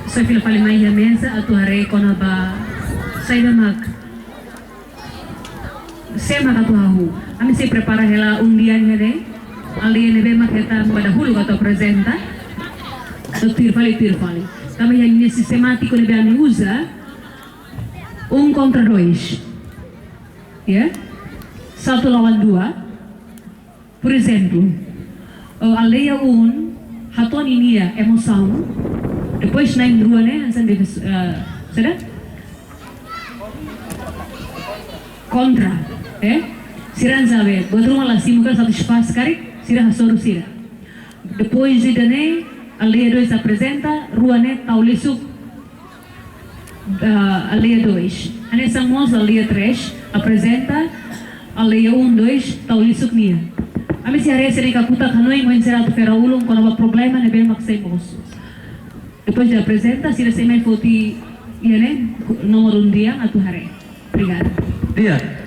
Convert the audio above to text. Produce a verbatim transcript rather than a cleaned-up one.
Só fila fali mai iha meza atu haree kona-ba saida mak, sé mak atu hahú. Ami sei prepara hela undian iha ne'e. Aldeia ne'ebé mak hetan ba dahuluk atu aprezenta, tuir fali, tuir fali. Tanba iha ninia sistemátiku ne'ebé ami uza, um kontra dois. Ya? Satu lawan dua. Por ezemplu, eh, aldeia um hato'o ninia emosaun, depois na'in rua ne'e hanesan de, eh, saida? Kontra, eh? Sira hanesan be, buat ruma la simu ka satisfás karik, sira hasoru sira. Depois ida-ne'e, aldeia dois aprezenta, rua ne'e tau lisuk, ah, aldeia dois. Hanesan mós aldeia três aprezenta, aldeia um, dois tau lisuk nia. Ami sei haree sira-nia kakutak hanoin oinsá atu fera ulun kona-ba problema ne'ebé mak sei mosu. Depois de aprezenta, sira sei mai foti iha ne'e, nomor undian atu haree. Obrigada. Di'ak,